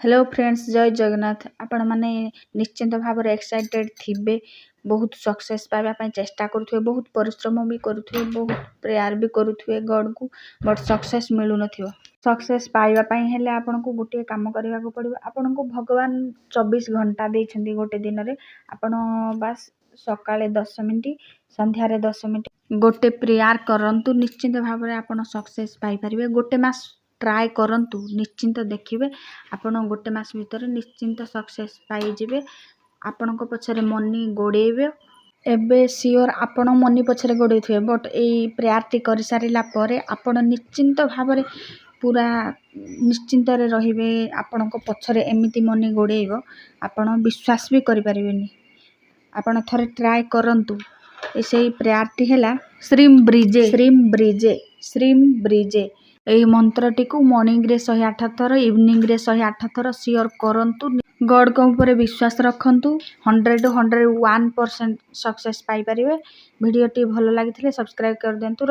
Hello friends, ଜୟ ଜଗନ୍ନାଥ। ଆପଣମାନେ ନିଶ୍ଚିନ୍ତ ଭାବରେ ଏକ୍ସାଇଟେଡ଼୍ ଥିବେ, ବହୁତ ସକ୍ସେସ୍ ପାଇବା ପାଇଁ ଚେଷ୍ଟା କରୁଥିବେ, ବହୁତ ପରିଶ୍ରମ ବି କରୁଥିବେ, ବହୁତ ପ୍ରେୟାର୍ ବି କରୁଥିବେ ଗଡ଼୍ଙ୍କୁ, ବଟ୍ ସକ୍ସେସ୍ ମିଳୁନଥିବ। ସକ୍ସେସ୍ ପାଇବା ପାଇଁ ହେଲେ ଆପଣଙ୍କୁ ଗୋଟିଏ କାମ କରିବାକୁ ପଡ଼ିବ। ଆପଣଙ୍କୁ ଭଗବାନ 24 ଘଣ୍ଟା ଦେଇଛନ୍ତି ଗୋଟେ ଦିନରେ। ଆପଣ ବାସ୍ ସକାଳେ 10 ମିନିଟ୍, ସନ୍ଧ୍ୟାରେ 10 ମିନିଟ୍ ଗୋଟେ ପ୍ରେୟାର୍ କରନ୍ତୁ। ନିଶ୍ଚିନ୍ତ ଭାବରେ ଆପଣ ସକ୍ସେସ୍ ପାଇପାରିବେ। ଗୋଟେ ମାସ ଟ୍ରାଏ କରନ୍ତୁ, ନିଶ୍ଚିନ୍ତ ଦେଖିବେ ଆପଣ ଗୋଟେ ମାସ ଭିତରେ ନିଶ୍ଚିନ୍ତ ସକ୍ସେସ୍ ପାଇଯିବେ। ଆପଣଙ୍କ ପଛରେ ମନି ଗୋଡ଼େଇବେ। ଏବେ ସିଓର ଆପଣ ମନି ପଛରେ ଗୋଡ଼େଇଥିବେ, ବଟ୍ ଏଇ ପ୍ରେୟାର୍ଟି କରିସାରିଲା ପରେ ଆପଣ ନିଶ୍ଚିନ୍ତ ଭାବରେ ପୁରା ନିଶ୍ଚିନ୍ତରେ ରହିବେ। ଆପଣଙ୍କ ପଛରେ ଏମିତି ମନି ଗୋଡ଼େଇବ, ଆପଣ ବିଶ୍ୱାସ ବି କରିପାରିବେନି। ଆପଣ ଥରେ ଟ୍ରାଏ କରନ୍ତୁ। ସେଇ ପ୍ରେୟାର୍ଟି ହେଲା ଶ୍ରୀମ୍ ବ୍ରିଜେ, ଶ୍ରୀମ୍ ବ୍ରିଜେ, ଶ୍ରୀମ୍ ବ୍ରିଜେ। ଏହି ମନ୍ତ୍ରଟିକୁ ମର୍ଣ୍ଣିଂରେ 108 ଥର, ଇଭିନିଂରେ 108 ଥର ସିଓର କରନ୍ତୁ। ଗଡ଼୍ଙ୍କ ଉପରେ ବିଶ୍ୱାସ ରଖନ୍ତୁ, 100 101% ସକ୍ସେସ୍ ପାଇପାରିବେ। ଭିଡ଼ିଓଟି ଭଲ ଲାଗିଥିଲେ ସବସ୍କ୍ରାଇବ୍ କରିଦିଅନ୍ତୁ।